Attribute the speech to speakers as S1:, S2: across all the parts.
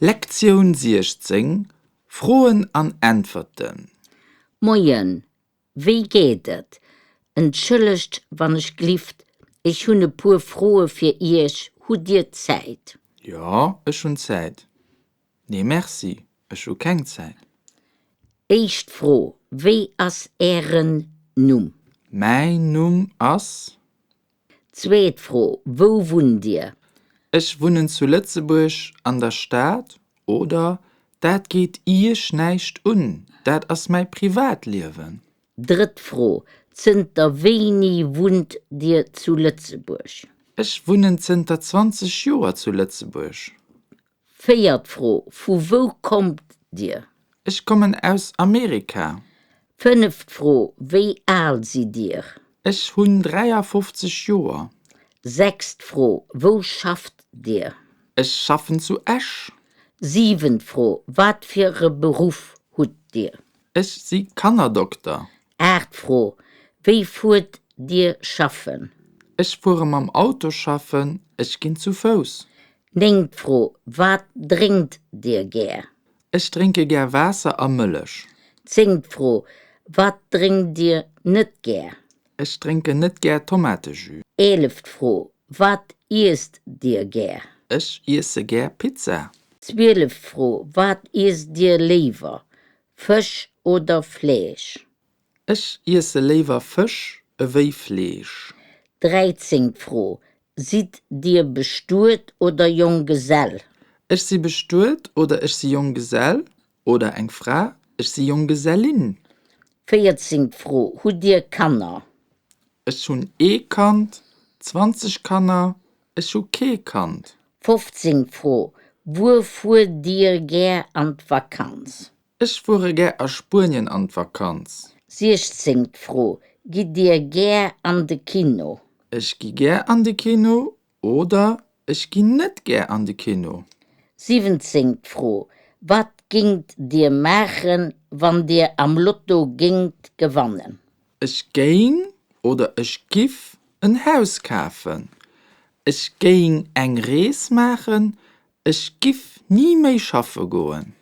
S1: Lektioun 16, Froen an Äntwerten.
S2: Moien, wéi geet et? Entschëllegt wann ech glift, ech hunn e puer Froe fir Iech, hutt Dir Zäit?
S1: Jo, ech hunn Zäit. Nee merci, ech hu keng Zäit.
S2: Éischt Fro, Wéi ass Ären Numm?
S1: Mäin Numm ass.
S2: Zweet Fro, Wou wunnt Dir?
S1: Ech wunnen zu Lëtzebuerg an der Stad oder Dat geet Iech näischt un, dat ass mäi Privatliewen.
S2: Drëtt Fro, Zënter wéini wunnt Dir zu Lëtzebuerg?
S1: Ech wunnen zënter 20 Joer zu Lëtzebuerg.
S2: Véiert Fro, Vu wou kommt Dir?
S1: Ech kommen aus Amerika.
S2: Fënneft Fro, Wéi al sidd Dir?
S1: Ech hunn 53 Joer.
S2: Sechst Fro, Wou schafft Dir?
S1: Ech schaffen zu Esch.
S2: Siwent Fro, Wat fir e Beruff hutt Dir?
S1: Ech si Kannerdokter.
S2: Aacht Fro, Wéi fuert Dir schaffen?
S1: Ech fuere mam Auto schaffen, ech ginn zu Fouss.
S2: Néngt Fro, Wat drénkt Dir gär?
S1: Ech drénke gär Waasser a Mëllech.
S2: Zéngt Fro, Wat drénkt Dir net gär?
S1: Ech drénken net gär Tomatejus.
S2: Eeleft Fro, Wat iesst Dir gär?
S1: Ech iesse gär Pizza.
S2: Zwieleft Fro, Wat iesst Dir léiwer, Fësch oder Fleesch?
S1: Ech iesse léiwer Fësch ewéi Fleesch.
S2: Dräizéngt Fro, Sidd Dir bestuet oder Jonggesell?
S1: Ech si bestuet oder ech si Jonggesell oder eng Fra, ech si Jonggesellin.
S2: Véierzéngt Fro, Hutt Dir Kanner?
S1: Ech hunn ee Kand, 20 Kanner, ech hu kee Kand.
S2: Fofzéngt Fro, Wuer fuert Dir gär an d'Vakanz?
S1: Ech fuere gär a Spuenien an d'Vakanz.
S2: Siechzéngt Fro, Gitt Dir gär an de Kino?
S1: Ech gi gär an de Kino oder Ech ginn net gär an de Kino.
S2: Siwwenzéngt Fro, Wat géingt Dir maachen, wann Dir am Lotto géingt gewannen?
S1: Ech géing oder ech giff en Haus kafen. Ech géing eng Rees maachen. Ech giff ni méi schaffe goen.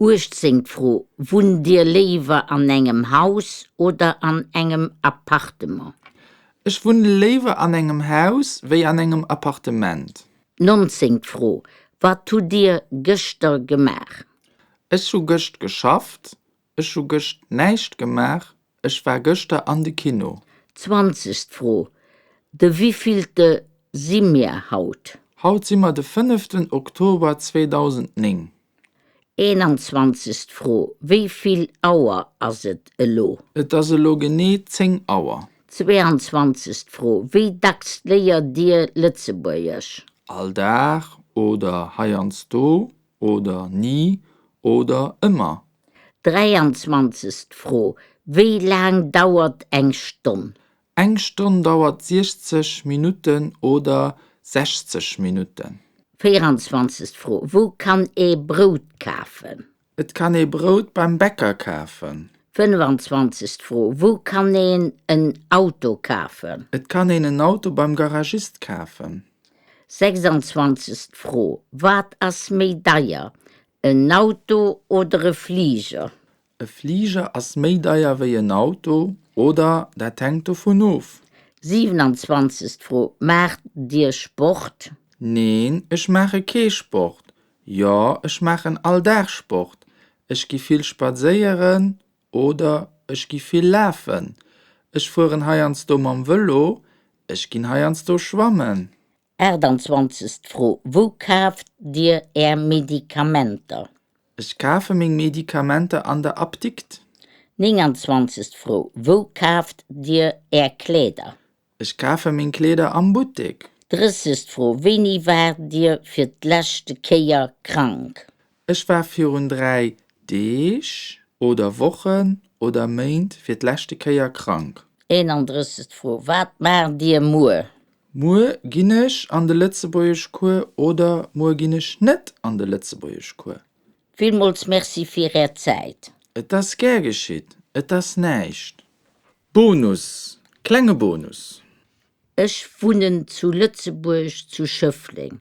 S2: Uechtzéngt Fro, Wunnt Dir léiwer an engem Haus oder an engem Appartement?
S1: Ech wunne léiwer an engem Haus wéi an engem Appartement.
S2: Nonzéngt Fro, Wat hutt Dir gëschter gemaach?
S1: Ech hu gëscht geschafft. Ech hu gëscht näischt gemaach. Ech war gëschter an de Kino.
S2: Zwanzegst Fro, De wivillte si mir haut?
S1: Haut si mer de fënneften Oktober 2009.
S2: Eenanzwanzegst Fro, Wéi vill Auer ass et elo?
S1: Et ass elo genee 10 Auer.
S2: Zweeanzwanzegst Fro, Wéi dacks léiert Dir Lëtzebuergesch?
S1: All Dag oder heiansdo oder ni oder ëmmer.
S2: Dräianzwanzegst Fro, Wéi laang dauert eng Stonn?
S1: Eng Stonn dauert 60 Minutten oder 60 Minutten.
S2: Véieranzwanzegst Fro, Wou kann ee Brout kafen?
S1: Et kann ee Brout beim Bäcker kafen.
S2: Fënnfanzwanzegst Fro, Wou kann een en Auto kafen?
S1: Et kann een en Auto beim Garagist kafen.
S2: Sechsanzwanzegst Fro, Wat ass méi deier, en Auto oder e Fliger?
S1: E Fliger ass méi deier wéi en Auto, oder dat hänkt dovun of.
S2: Siewenanzwanzegst Fro, Maacht Dir Sport?
S1: Neen, ech maache kee Sport. Jo, ech maachen all Dag Sport. Ech gi vill spadséieren oder ech gi vill lafen. Ech fueren heiansdo mam Vëlo. Ech ginn heiansdo schwammen.
S2: Aachtanzwanzegst Fro, Wou kaaft Dir Är Medikamenter?
S1: Ech kafe meng Medikamenter an der Apdikt.
S2: Nénganzwanzegst Fro, Wou kaaft Dir Är Kleeder?
S1: Ech kafe meng Kleeder am Buttek.
S2: Drëssegst Fro, Wéini waart Dir fir d'leschte Kéier krank?
S1: Ech war virun 3 Deeg oder Wochen oder Méint fir d'leschte Kéier krank.
S2: Eenandrëssegst Fro, Wat maacht Dir muer?
S1: Muer ginn ech an de Lëtzebuergeschcours oder muer ginn ech net an de Lëtzebuergeschcours.
S2: Villmools Merci fir Är Zäit.
S1: Et ass gär geschitt, et ass näischt. Bonus, klenge Bonus.
S2: Ech wunnen zu Lëtzebuerg zu Schëffleng.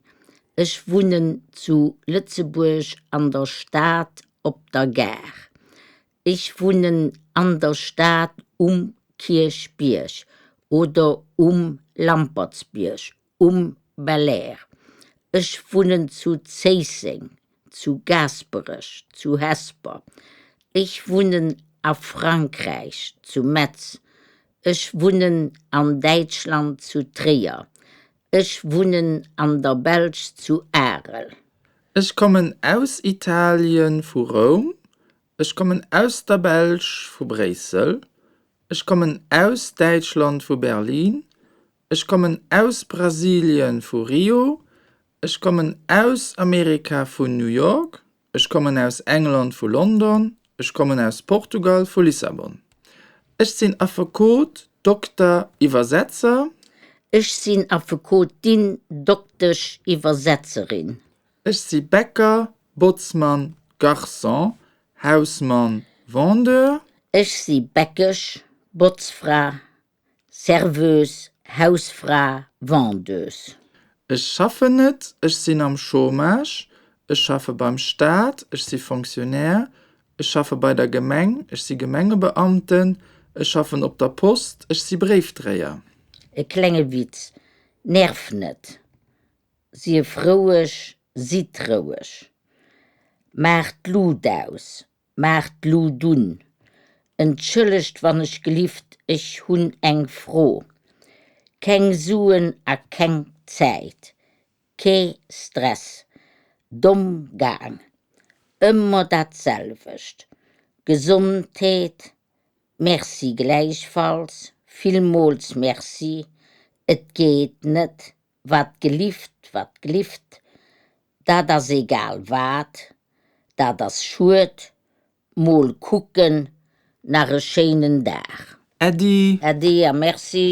S2: Ech wunnen zu Lëtzebuerg an der Stad op der Gare. Ech wunnen an der Stad um Kierchbierg oder um Lampertsbierg, um Belair. Ech wunnen zu Zéisseng, zu Gaasperech, zu Hesper. Ech wunnen a Frankräich, zu Metz. Ech wunnen an Däitschland, zu Tréier. Ech wunnen an der Belsch, zu Arel.
S1: Ech kommen aus Italien, vu Roum. Ech kommen aus der Belsch, vu Bréissel. Ech kommen aus Däitschland, vu Berlin. Ech kommen aus Brasilien, vu Rio. Ech kommen aus Amerika, vun New York. Ech kommen aus England, vu London. Ech kommen aus Portugal, vu Lissabon. Ech sinn Affekot, Dokter, Iwwersetzer.
S2: Ech sinn Affekotin, Doktesch, Iwwersetzerin.
S1: Ech si Bäcker, Botzmann, Garçon, Hausmann, Vendeur.
S2: Ech si Bäckesch, Botzfra, Serveuse, Hausfra, Vendeuse.
S1: Ech schaffen net, ech sinn am Chômage. Ech schaffe beim Staat, ech si Fonctionnaire. Ech schaffe bei der Gemeng, ech si Gemengebeamten. Ech schaffen op der Post, ech si Bréifdréier.
S2: E klenge Witz, Nerv net! Sief roueg, sidd roueg. Maach d'Lut aus, maach d'Lut un. Entschëllegt wann ech gelift, ech hunn eng Fro. Keng Suen a keng Zäit, kee Stress, domm gaang, ëmmer dat selwecht, Gesondheet, Merci gläichfalls, villmools Merci, et geet net, wat gelift, wat glift, dat ass egal wat, dat ass schued, mol kucken, nach e schéinen Dag.
S1: Äddi.
S2: Äddi a Merci.